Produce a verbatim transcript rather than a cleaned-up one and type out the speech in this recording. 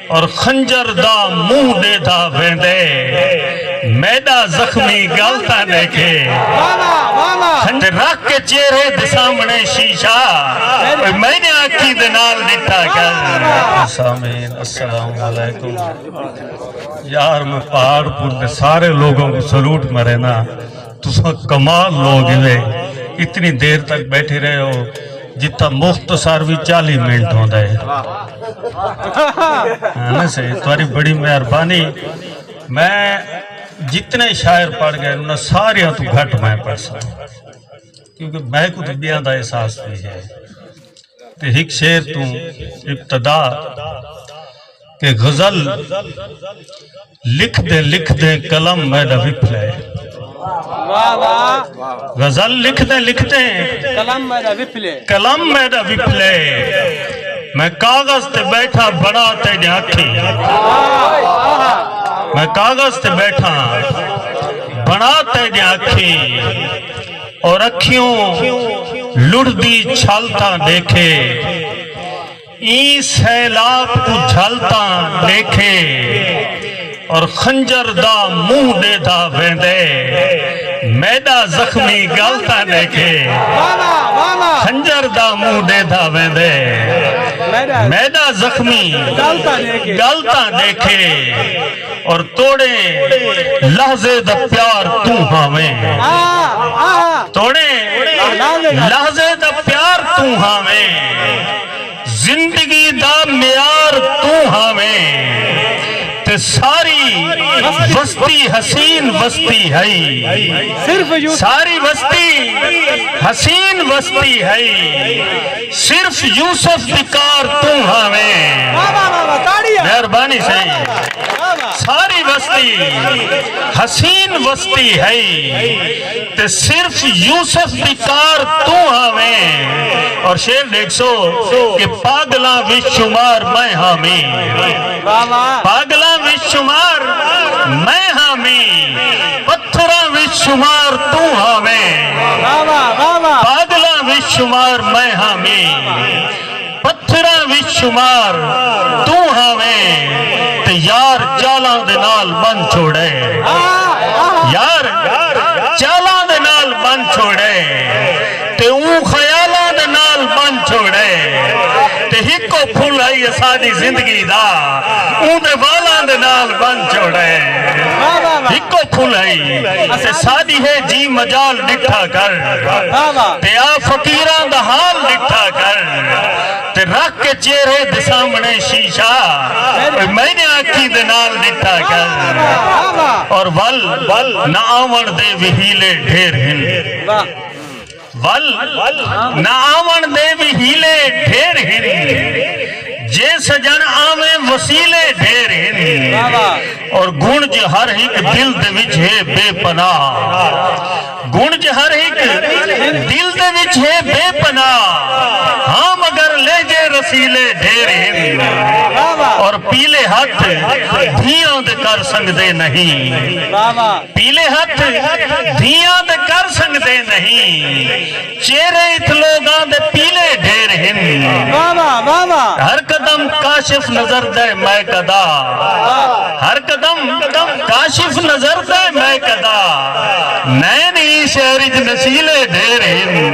اور خنجر دا منہ ݙیہدا ویندے۔ میݙا زخمی ڳل تاں ݙیکھے۔ خنجر رکھ کے چہرے دے سامݨے شیشہ، اوئے میݙے اکھیں دے نال ݙٹھا کر۔ سامعین، السلام علیکم۔ یار، میں پہاڑ پور دے سارے لوگوں کو سلوٹ مرے نا۔ تساں کمال لوگ ہیوے، اتنی دیر تک بیٹھے رہے ہو، جتھاں مختصر وی چالیہہ منٹ ہوندا ہے۔ ہاں نا صحیح، تہاݙی بڑی مہربانی۔ میں جتنے شاعر پڑھ ڳئے، انہاں ساریاں توں گھٹ میں پڑھ سڳاں، کیونکہ میکوں تے ٻیاں دا احساس وی ہے۔ تے ہک شعر توں ابتدا کہ غزل لکھدے لکھدے قلم میݙا وپھلے۔ واہ واہ۔ غزل لکھدے لکھدے قلم میݙا وپھلے۔ قلم میݙا وپھلے۔ میں کاغذ تے ٻیٹھاں بݨا تیݙیاں اکھیں۔ میں کاغذ تے ٻیٹھاں بݨا تیݙیاں اکھیں۔ اور اکھیوں لڑھدی چھل تاں ݙیکھے، ایں سیلاب کوں جھل تاں ݙیکھے، اور خنجر دا منہ ݙیہدا ویندے، میݙا زخمی ڳل تاں ݙیکھے۔ واہ واہ، واہ واہ۔ خنجر دا منہ ݙیہدا ویندے، میݙا میݙا زخمی ڳل تاں ݙیکھے۔ ڳل تاں ݙیکھے۔ اور توڑیں لحظے دا پیار توں ہاویں۔ آہ، آہ۔ توڑیں لحظے دا پیار توں ہاویں۔ زندگی دا معیار توں ہاویں۔ تے ساری وستی حسین وستی ہئی۔ صرف یوسف۔ ساری وستی حسین وستی ہئی۔ صرف یوسف دی کار توں ہاویں۔ واہ، واہ، واہ، واہ، تاڑیاں۔ مہربانی سئیں۔ واہ، واہ۔ ساری وستی حسین وستی ہئی، تے صرف یوسف دی کار توں ہاویں۔ اور شعر ݙیکھسو کہ پاگلاں وچ شمار میں ہامی۔ واہ، واہ۔ پاگلاں وچ شمار میں ہامی۔ پتھراں وچ شمار توں ہاویں۔ واہ واہ، واہ واہ۔ پاگلاں وچ شمار میں ہامی۔ پتھراں وچ شمار توں ہاویں۔ تے یار چالاں دے نال ٻن چھوڑے۔ آہ، آہ۔ یار چالاں دے نال ٻن چھوڑے۔ تے اوں خیالاں دے نال ٻن چھوڑے۔ تے ہکو پھل ہئی اساݙی زندگی دا، اوں دے والاں دے نال ٻن چھوڑے۔ واہ، واہ، واہ۔ ہکو پھل ہئی، تے ساݙی ہے جی مجال ݙٹھا کر۔ واہ، واہ۔ تے آ فقیراں دا حال ݙٹھا کر۔ تے رکھ کے چہرے دے سامݨے شیشہ، اوئے میݙے اکھیں دے نال ݙٹھا کر۔ واہ، واہ۔ اور ول، ول نہ آوݨ دے وی حیلے ڈھیر ہن۔ واہ۔ ول نہ آوݨ دے وی حیلے ڈھیر ہن، جے سڄݨ آویں وسیلے ڈھیر ہن۔ واہ واہ۔ اور گنج ہر ہک دل دے وچ ہے بے پناہ، گنج ہر ہک دل دے وچ ہے بے پناہ، ہاں مگر لہجے رسیلے ڈھیر ہن۔ واہ واہ۔ اور پیلے ہتھ دھیاں دے کر سنگدے نہیں۔ واہ واہ۔ پیلے ہتھ دھیاں دے کر سنگدے نہیں، چہرے اتھ لوگاں دے پیلے ڈھیر ہن۔ واہ واہ، واہ واہ۔ ہر قدم کاشف نظر دے میں کدا، ہر قدم کاشف نظر دے میں کدا، نین ایں شہر اچ نشیلے ڈھیر ہن۔